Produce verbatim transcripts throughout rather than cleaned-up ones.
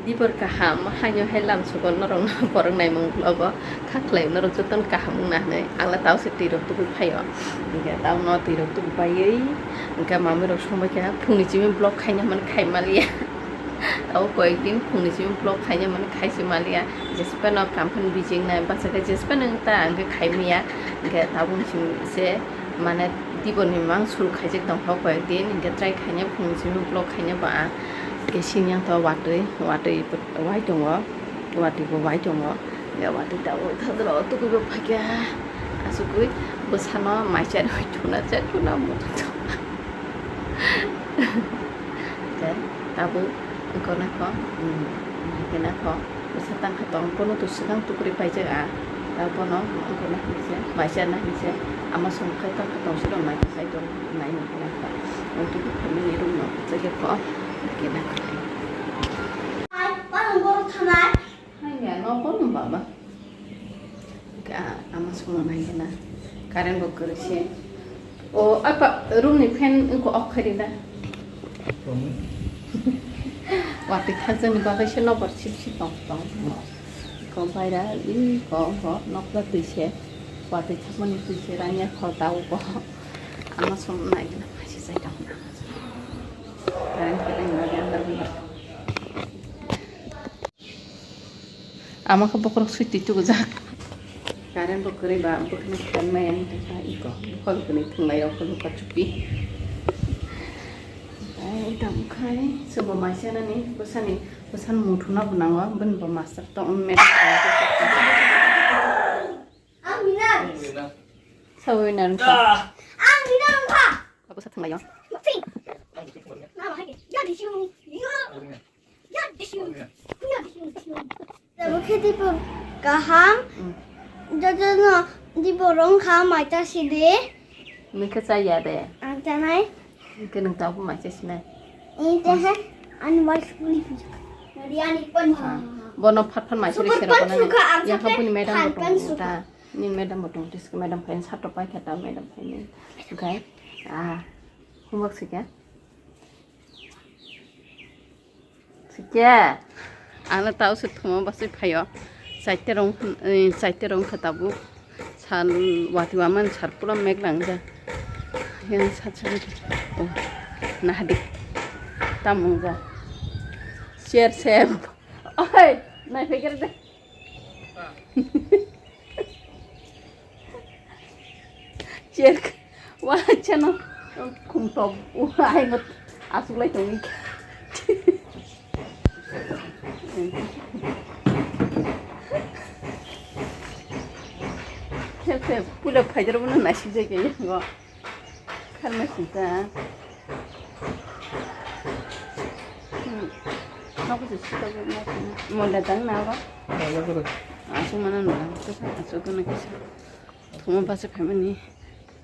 Dibor kaham, haino hai lamsugo norokno borok naimung vlogo kha khlai norok jotono kaham wngna hinwi. Ang le tao se twi rok tubui phaio. Hinkhe tao no twi rok tubui paiwi hinkhe mamui rok songbai kha phungni simi vlog khaina hwnmani khai maliya. Tao koyek din phungni simi vlog khaina hwnmani khai se maliya. Jesphano kam phano busy wngnai, bachakhe jesphano wngta ang khe khai maya. Hinkhe tabuk simi se mane Dibor ni mang suru khaijak tong kha koyek din, hinkhe try khaina phungni simi vlog khaina ba. Hinkhe sini ang tao watwi, watwi wai tongo, watwi bo wai tongo. Ya watwi tabuk thadra o tugui bo phaikha. Asugui bwsano mai chari hoi thuna cha thuna muthung thung. Tabuk wngkha nakho, wngkha nakho. Bwsa tangkha tong bono to swkang tukri paijak a. Tabuk bono wngkha nakho se, mai chari na hinwi se. Ama song khai tangkha tong siro mai chai tong nai wngkha nakho. Wngkha family room no chai khe kho. Wngkha nakho. Hai, parang borok thanai. Haiya, no bono baba. Ka ama songno nai gana. Current bo kwrwi se. O apa room ni fan ko off khai da. Watwi thakjani bagwi se nokbar sip sip tong tong. Ko baira i ko ko nokla twi se. Watwi thakmani twi se ranya khol tao ko. Ama songno nai gana phaisi chai tong. Current kwrwi nai gana. Ama khe bokhorok swi twi tubujak. Current bo kwrwi ba bwkhani khe maya wngkha iko. Khol kwrwi thwnglai rok khol kachupi. Ai tamo khai sobo mai sanani bwsani bwsani muthuna bo nango bini bo master tong madam. Ang winner. Sa winner wngkha. Ang winner wngkha. Bwsa thwnglaio. Pink. Nama hai. Ya di sini. Ya. Tabuk khe Dibor kaham. Jotono Dibor wngkha mai ta sidi. Nokhe chaya de. Ang chanai. Hwnkhe nwng tabuk mai chasinai. Ini teh ani mai sukuli pijak. Nadi ani pon. Bono phat phat mai suri serok nani. Yang hapuni madam bo tongo ta. Ni madam bo tongo tis madam phain sato pai khe ta madam phain. Gai. Ah. Homework sikya. Sikya. Ano tao se thuma basui phaio. Chaite rong, eh, chaite rong kha tabuk. Sal wati waman sar pura meg lang ja. Yang sat sat. Oh. Nah dik. Tamung ja. Share sep. Oi, nai pekir de. Cherk. Wa chano. Khum tok. Wa ai mot. Asuk lai tong. Khe khe pula phajar bono nasi jai ke go. Kharma sita. Hmm. Nokho se sita go na. Monda dang na go. Asuk mana nula. Kisa asuk gana kisa. Thuma basa phaimani.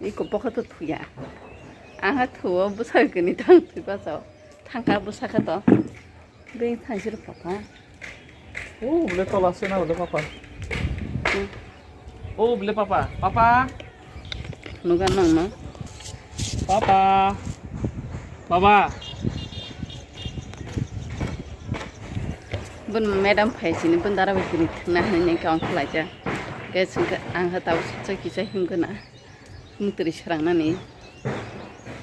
Iko bokha to thuya. Aha thuo bwsa gani thang thui basa. Thangka bwsa kha to. Beng thang sir papa. O bole tola se na bole papa. Hmm. O bole papa. Papa. Nuga nang no. Papa. Baba. Bun madam phai sini bun dara bai kini thangna hinwi nang khe ang khwlaijak. Khe singkhe ang ha tau suksa kisa himgwna. Mutri srangnani.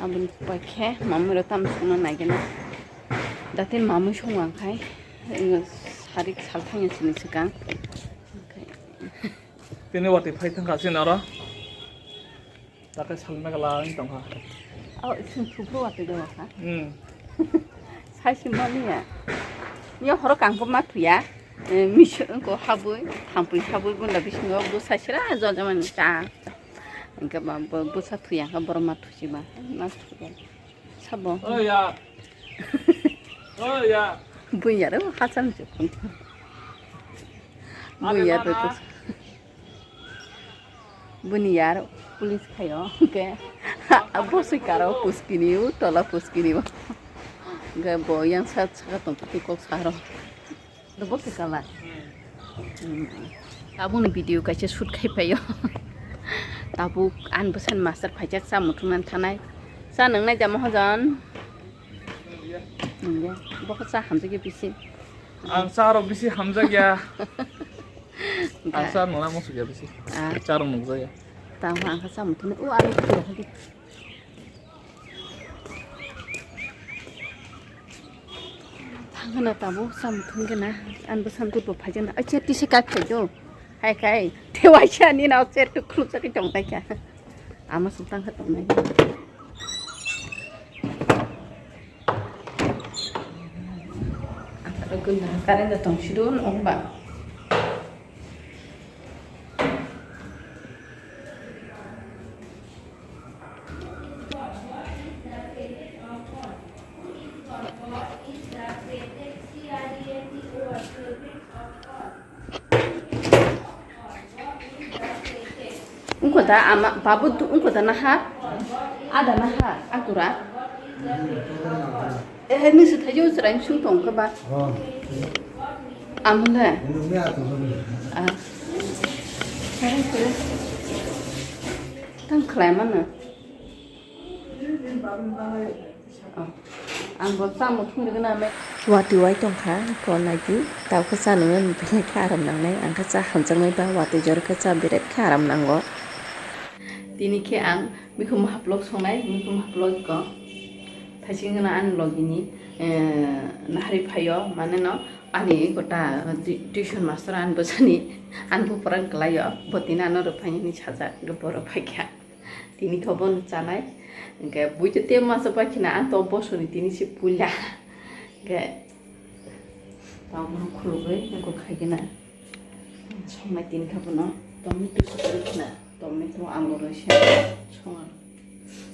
Aboni pai khe mamui rok tamo songna naigena. Datin mamui song ang khai. Sarik sal thangya sini swkang. Tini wati phai thangkha sini oro. Dakai salna gala wng tongkha. Oh, sing thubru watwi dongkha. Hmm. Sai se maliya. Yo horo kangkoma thuya. Eh, miso ko habui, thampui habui bunda bisingo bo sai sira jol jamani cha. Engke ba bo, bo sa thuya ka borok ma thusi ba. Ma thuya. Sabo. Oh ya. Oh ya. Buya ro hacham jukun. Buya ro. Buni yar police khayo, hwnkhe bosoi karo puskini o, tola puskini o. Hwnkhe bo yang sat saka tongthoto kok saro. Bosoi kala. Tabukni video kaisa shoot khai phaio. Tabuk ani bwsani master phaijak cha muthungna thanai. Cha nwngnai jama hojon. Hwnkhe bokhe cha hamjagwi bisi. Ang cha rok bisi hamjak ya. Ang cha nuna musuk ya bisi. Ah. Cha rok nukjak ya. Tamo ang kha cha muthuni. O alu khe. Thangna tamo cha muthung gana. An bwsan gutbo phaijana. Acha tisi kai phaido. Hai kai. Tewaisa ni nao cher tu khuluk chakhi tong tai kha. Ama sung tang kha tong nai. Gunda current da tong sido nong ba. Ungko da ama babu tu ungko da naha. Ada naha agura. Eh, nisi thajo chwrai sung tong kha ba. Amle. Ah. Tang khlai mano. Ang bo tamo thung de gana me. Watwi wai tong kha, ko nai di. Tao khe cha nungna nung khe aram nang nai. Ang khe cha hamjak nai ba watwi jor khe cha biret khe aram nango. Tini khe ang mikhum haplok songnai, mikhum haplok ko. Thaiching gana ani logi ni, eh, nahari phaio, mane no ani gota, eh, tu-, tuition master ani bwsani, ani buphurang kwlaio, bo tini ano rwphaini sajak, borok phaikha. Tini khe bono chanai. Hwnkhe buitu tei masa pai khina ang to bosoni tini se puila. Hwnkhe tamo khulugwi hwnkhe khaigena. Somai tini khe bono tomato sukuri khina. Tomato alu rwse songo.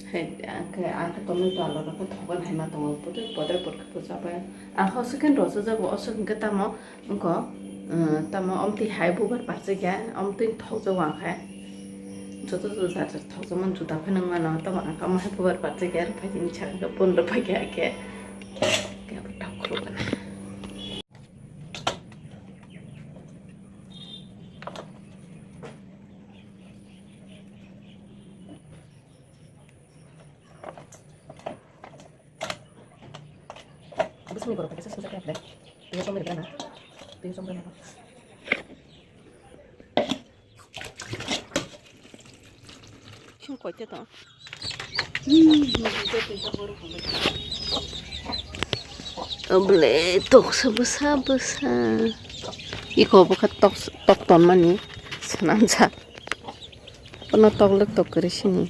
Hai, hwnkhe ang khe tomato alu rwkhe thogon hai ma tongo. Bodre bodre bodre khe bo chabai. Ang khe o second rw chajago, o second khe tamo Wngkha, eh, tamo omtwi hai bubar barjak ya, omtwi thokjak wngkha. Joto joto jat jat thokjak mani juda phano wngmano, tamo ang kamo hai bubar barjak ya, rwphaini sakha khe bun rwphaikha khe, khe abo thok khulukna. Bismillah, borok kaisa sumsok khe. Twi somni rwgana. Twi somni rwgana. Sung koi te to. Oble toksa bwsa bwsa. Iko bwkha tok tok tonmani swnamjak. Bono tok lwk tok kwrwi sini.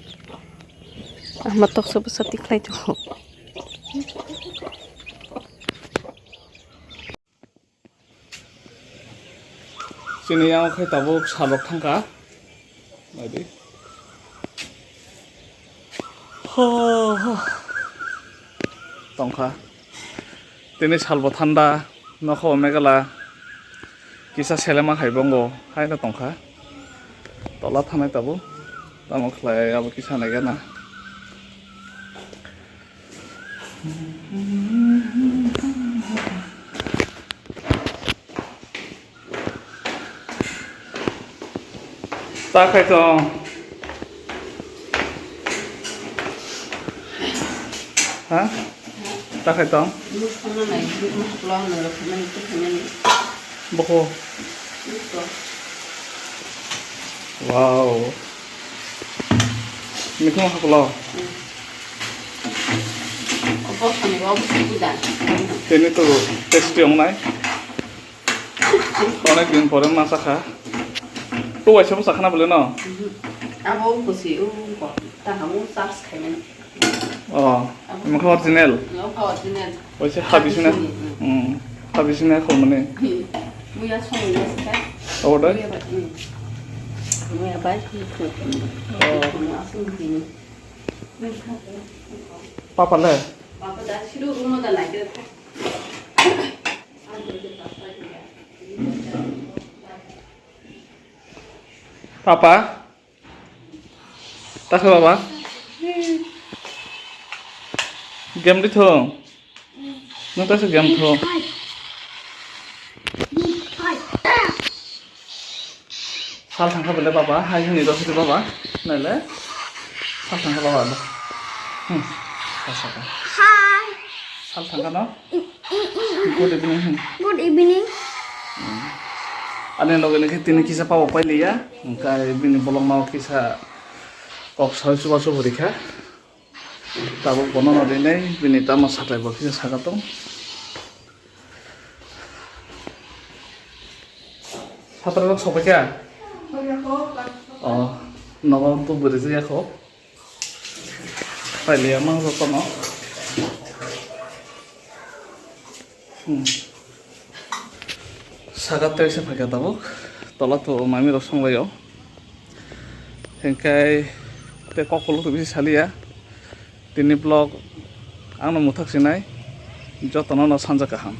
Ama toksa bwsa tikhlai tongo. Chini yang khai tabuk salok thangka. Naidi. Ho, ho. Tongkha. Tini salbo thanda, nokho megala. Kisa selema hai bongo, haino tongkha. Tola thanai tabuk. Tamo khlai abo kisa naigana. Ta khai tong. Ha? Ta khai tong. Boko. Wow. Mikhung haklo. Tini to tasty wngnai. Onek din pore ma chakha. To waisa bwsa khana bole no? Abo bwsi o ko ta hamu charge khaimani. Oh, mokha original. Mokha original. Waisa habisina. Habisini, mm. Hmm, habisina khomani. Muya songwi nasikha. Abo dai? Muya bai, mm. Muya bai. Oh. Asung dini. Papa le? Papa da siru rumo da naikhe. Papa? Takhe baba? Game di thung. Nung takhe game thung. Sal thangkha bele baba, hai hini rw sidi baba. Naile. Sal thangkha baba. Hmm. Sal thangkha. Sal thangkha no? Good evening. Good evening. Ani loge ni khe tini kisa pabo pailiya, hingkai bini bolong no kisa kok sai chuba chubu rikha. Tabuk bono no rinai, bini tamo satai bo kisa saka tong. Satra rok sopai kha? Oh, nogo tu bwrwi ya kho. Pailiya mang jotono. Hmm. Saka tei se phaikha tabuk. Tola to mami rok songlaio. Hingkai tei kok kolok to bisi saliya. Tini vlog ang no muthak sinai. Jotono no sanja kaham.